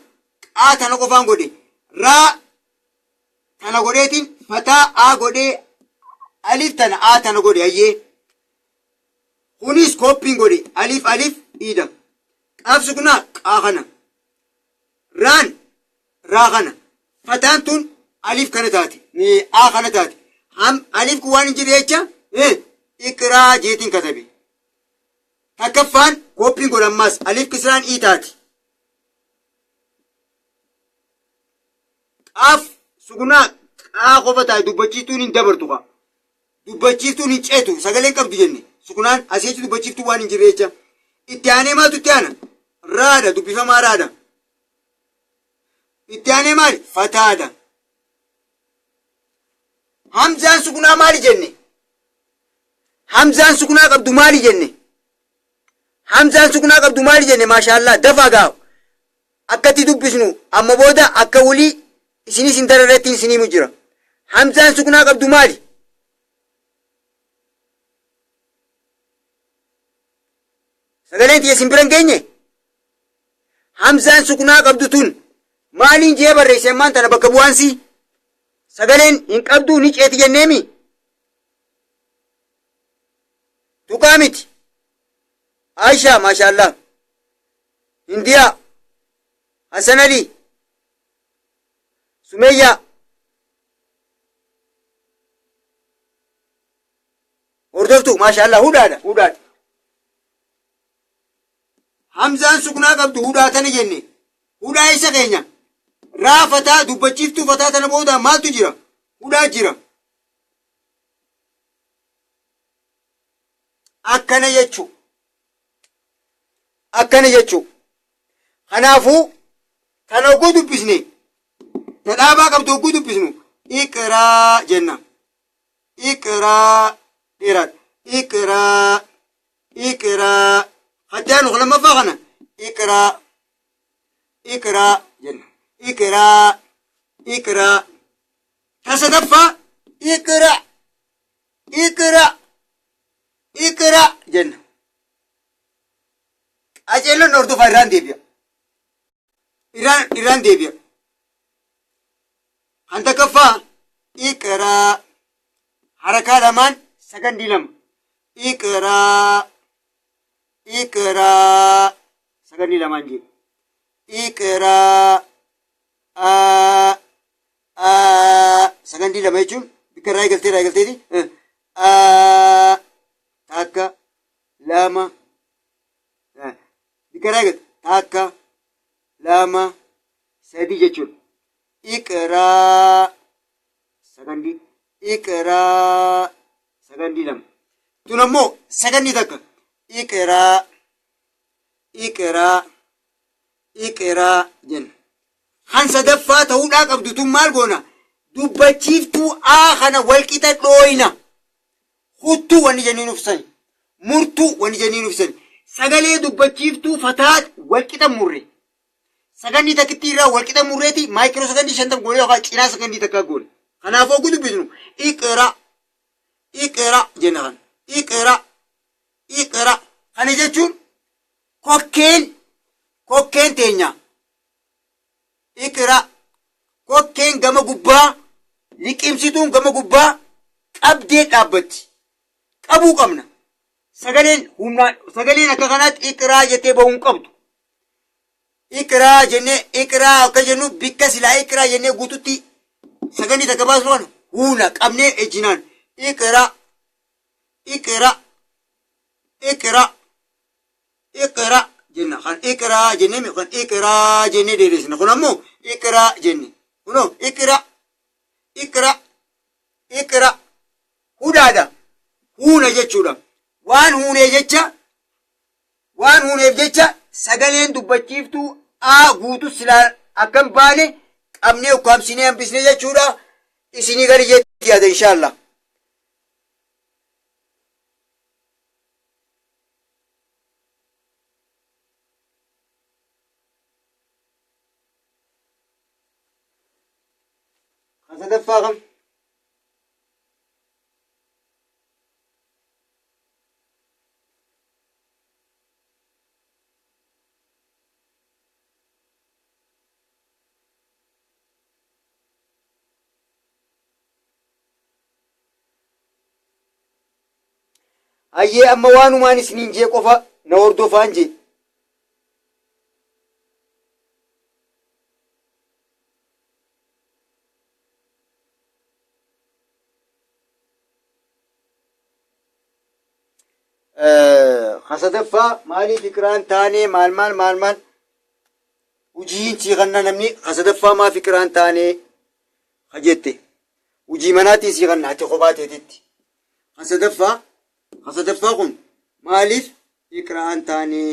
qaa tana qofaan godhe raa tana godheetiin fataa aa godhee aliif tana aa tana godhe hayyee kunis kooppiin godhe aliif aliif iida qaaf sukunaa qaa kana raan raa kana fataan tun aliif kana taate ni aa kana taate ham aliif kun waan hin jirre jecha iqraa jeetiin katabe takkaffaan kooppiin godhe ammaas aliif kisraan ii taate qaaf sukunaa qaa qofa taate dubbachiistuun hin dabartu kaa dubbachiiftuun hin ceetu sagaleen qabdu jenne sukunaan asii achi dubbachiiftuu waan hin jirre jecha itti aanee maaltu itti aana raada dubbifamaa raada itti aanee maali fataadha hamzaan sukunaa maali jenne hamzaan sukunaa qabdu maali jenne hamzaan sukunaa qabdu maali jenne maashaallaa dafaa gaa akkatti dubbisnu amma booda akka wulii isinis hin dararretti isin himu jira. Hamzaan sukunaa qabdu maali? Sagaleen tiyya isin bira hin geenye? Hamzaan sukunaa qabdu tun maaliin jee barreesse ammaan tana bakka bu'aansii? Sagaleen hin qabdu ni ceeti jenneemi? Tuqaa miti. Aisha maashaallah. Hindiyaa. Hasan Alii. Sumeyyaa. Hordoftu maashaallah hudhaadha hudhaadha. Hamzaan sukunaa qabdu hudhaa tana jenne. Hudhaa isa keenya. Raa fataa dubbachiiftuu fataa tana booda maaltu jira? Hudhaa jira. Akkana jechuu. Akkana jechuu. Kanaafuu kana hogguu dubbisne ta dhaabaa qabdu hogguu dubbisnu iqraa jenna. Iqraa dheeraadha. Iqraa iqraa haddaan lammaffaa kana Iqraa iqraa jenna. Iqraa iqraa. Ta sadaffaa iqra iqra iqra jenna. Qaceelloon hordofaa irraan deebi'a. Irraan deebi'a. Kan takkaffaa iqraa harakaa lamaan sakandii 2. Iqraa iqraa sakandii lamaan jee. Iqraa aa aa sakandii 2 jechuun bikka irraa eegaltee irraa eegalteeti. Aa takka lama bikka irraa eegalte takka lama sadi jechuudha. Iqraa sakandii iqraa sakandii 2. Tun ammoo sakandii takka iqraa iqraa iqraa jenna. Kan sadaffaa ta'uudhaa qabdu tun maal goona? Dubbachiiftuu A kana walqixa dhooyna. Kuttuu wanni jennee nuuf sani. Murtuu wanni jennee nuuf sani. Sagalee dubbachiiftuu fataa walqixa murre. Sakandii takkittii irraa walqixa murreeti maayikiroo sakandii 50 goone yookaan cinaa sakandii takkaa goone. Kanaafuu oguu dubbisnu iqra iqra jenna kan iqra iqra kana jechuun kokkeen teenya iqra kokkeen gama gubbaa liqimsituun gama gubbaa qabdee dhaabbatti qabuu qabna. Sagaleen humnaan sagaleen akka kanaatti iqraa jettee bahuu hin qabdu. Iqraa jennee iqraa akka jennu bikka silaa iqraa jennee guututti sagalee takka baasnu kana huuna qabnee ejjinaan iqraa iqraa iqraa iqraa jenna kan iqraa jennee kan iqraa jennee dheeresina kun ammoo iqraa jenne kunoo iqraa iqraa iqraa hudhaadha huuna jechuudha waan huunee jecha waan huuneef jecha sagaleen dubbachiiftuu a guutu silaa akkan baane qabnee ukkaamsinee hambisne jechuudha isinii gadi jetti yaada inshaallah. Kan sadaffaa kam? Hayyee amma waanumaan isiniin jee qofa na hordofaan jee. Ka sadaffaa maaliif iqraan taanee maal maal maal maal hujiin sii kanna namni ka sadaffaa maaf iqraan taanee ka jette hujii manaatiin sii kanna ati kophaa teetitti ka sadaffaa kun maaliif iqraan taanee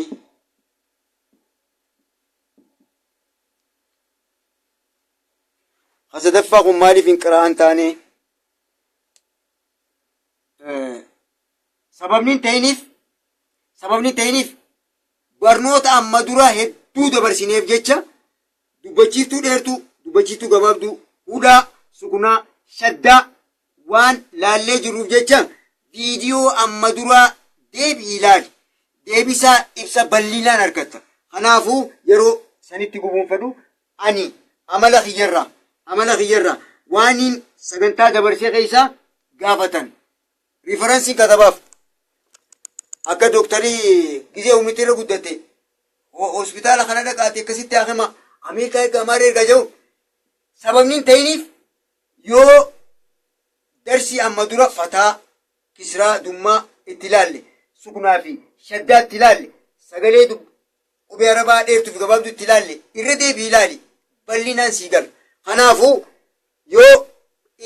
ka sadaffaa kun maaliif hin qira'an taanee Sababni hin ta'iniif sababni hin ta'iniif barnoota amma dura hedduu dabarsineef jecha dubbachiiftuu dheertuu dubbachiiftuu gabaabduu hudhaa sukunaa shaddaa waan laallee jirruuf jecha viidiyoo amma duraa deebi'ii ilaali deebisaa ibsa bal'inaan argatta kanaafuu yeroo sanitti gubuun fedhu ani amala kiyyarraa waaniin sagantaa dabarsee keessaa gaafatan riifaransiin katabaaf akka dooktarii gizee humniti irra guddatte hospitaala kana dhaqaati akkasitti haakima Ameerikaa erga Amaara erga jedhu sababni hin ta'iniif yoo darsii amma dura fataa kisraa dummaa itti ilaalle suknaa fi shaddaa itti ilaalle sagalee qubee arabaa dheertuu fi gabaabduu itti ilaalle irra deebii ilaali bal'inaan sii gala kanaafuu Yoo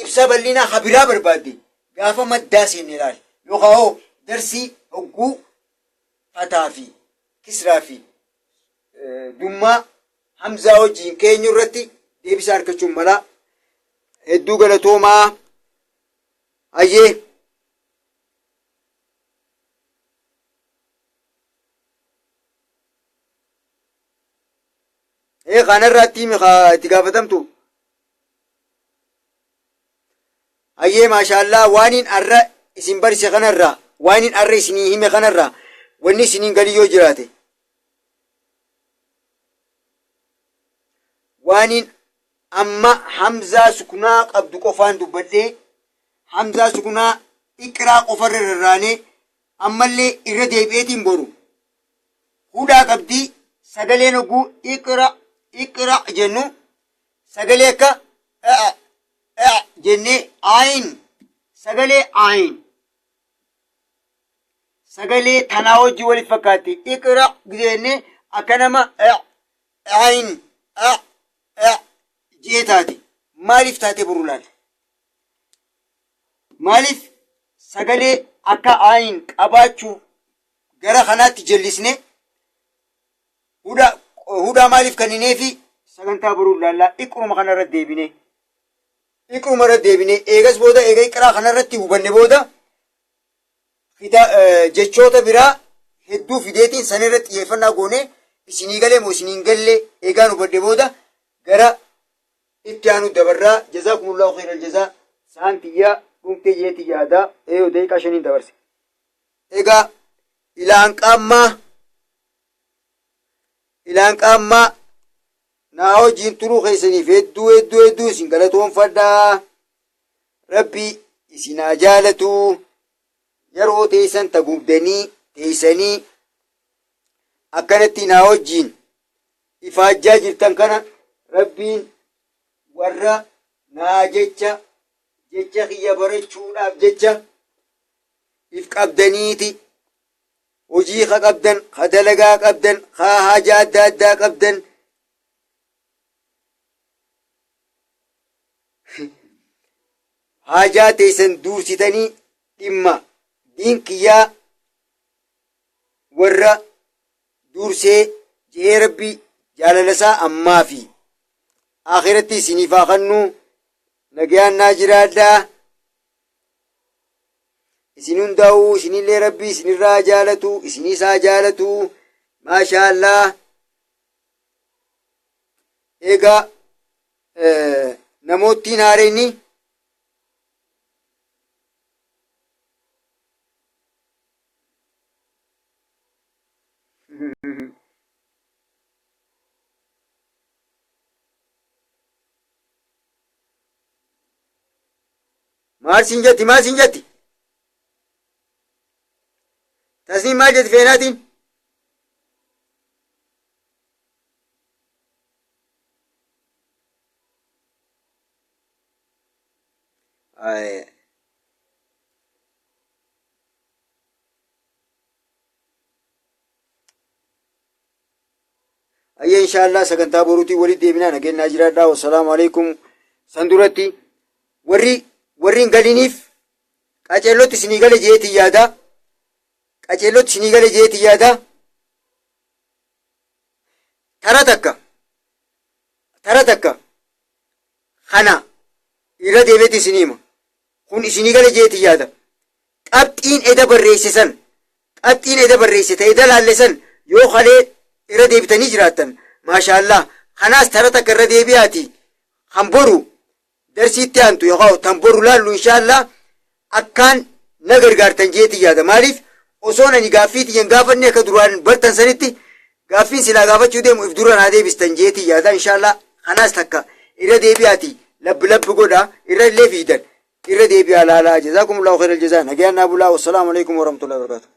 ibsa bal'inaa ka biraa barbaadde gaafa maddaa seenne ilaali. Yookaan hoo darsii hogguu fataa fi kisraa fi dummaa hamzaa wajjiin keenyu irratti deebisaa argachuun malaa. Hedduu galatoomaa. Hayyee. Ee kanarraatti himi kaa itti gaafatamtu. Hayyee maashaallaa waaniin arra isin barise kanarraa waaniin arra isinii hime kanarraa wanni isiniin galii yoo jiraate. Waaniin amma hamzaa sukunaa qabdu qofaan dubbadhee hamzaa sukunaa iqraa qofarra rarraanee ammallee irra deebi'eetiin boru hudhaa qabdii sagaleen hogguu iqra iqra jennu sagalee akka a a jennee ayin sagalee ayin sagalee tanaa wajji walitti fakkaatti iqra jennee akka nama ayin a a jee taate maaliif taate boru laala Maaliif sagalee akka ayin qabaachuu gara kanaatti jallisne hudhaa hudhaa maaliif kennineefi sagantaa boruu laallaa iqruma kana irra deebine iqruma irra deebine eegas booda eega iqraa kana irratti hubanne booda jechoota biraa hedduu fideetiin san irra xiyyeeffannaa goone isinii galee moo isinii hin galle eegaan hubadhe booda gara itti aanu dabarraa jazaakumullahu khairal jazaa sa'aan tiyya dhumtee jeeti yaada eeyoo daqiiqaa shaniin dabarse. Egaa ilaan qaammaa ilaan qaammaa naa wajjiin turuu keessaniif hedduu hedduu hedduu isin galatoonfadhaa. Rabbi isin haa jaalatu yeroo teessan tagubdanii teessanii akkanatti naa wajjiin ifaajjaa jirtan kana rabbiin warra naa jecha jecha kiyya barachuudhaaf jecha if qabdaniiti hojii ka qabdan ka dalagaa qabdan ka haajaa adda addaa qabdan haajaa teessan duursitanii dhimma diin kiyyaa warra duursee je'ee rabbi jaalala isaa ammaa fi akhiratti isiniif haa kannuu nagayaan naa jiraadhaa isin hundaa'uu isinillee rabbi isinirraa jaalatu isiniis haa jaalatu maashaa allah egaa namoottiin haareenni Maal siin jetti maal siin jetti? Tasniin maal jetti feenaatiin? Ay. Ayyee inshaallah sagantaa boruutiin walitti deebinaa nageenyaa jiraadhaa wassalaamu alaikum san duratti warri warri hin galiniif qaceellotti isinii gale jeetii yaada qaceellotti isinii gale jeetii yaada tara takka tara takka kana irra deebi'etti isinii hima kun isinii gale jeetii yaada qabxiin eda barreesse san qabxiin eda barreesse ta eda laalle san yoo kalee irra deebitanii jiraattan maashaallah kanaas tara takka irra deebi'aati kan boru darsiitti aantu yookaan tan boru laallu inshaallah akkaan na gargaartan jeetii yaada maaliif osoon ani gaaffii tiyyan gaafanne akka duraan bartan sanitti gaaffiin silaa gaafachuu deemu if dura naa deebistan jeetii yaada inshaallah kanaas takka irra deebi'aati labbi labbi godha irra illee fiidan irra deebi'aa laalaa jazaakumullahu khairal jazaa nagayaan naa bulaa wassalaamu alaikum warahmatullahi wabarakatuh.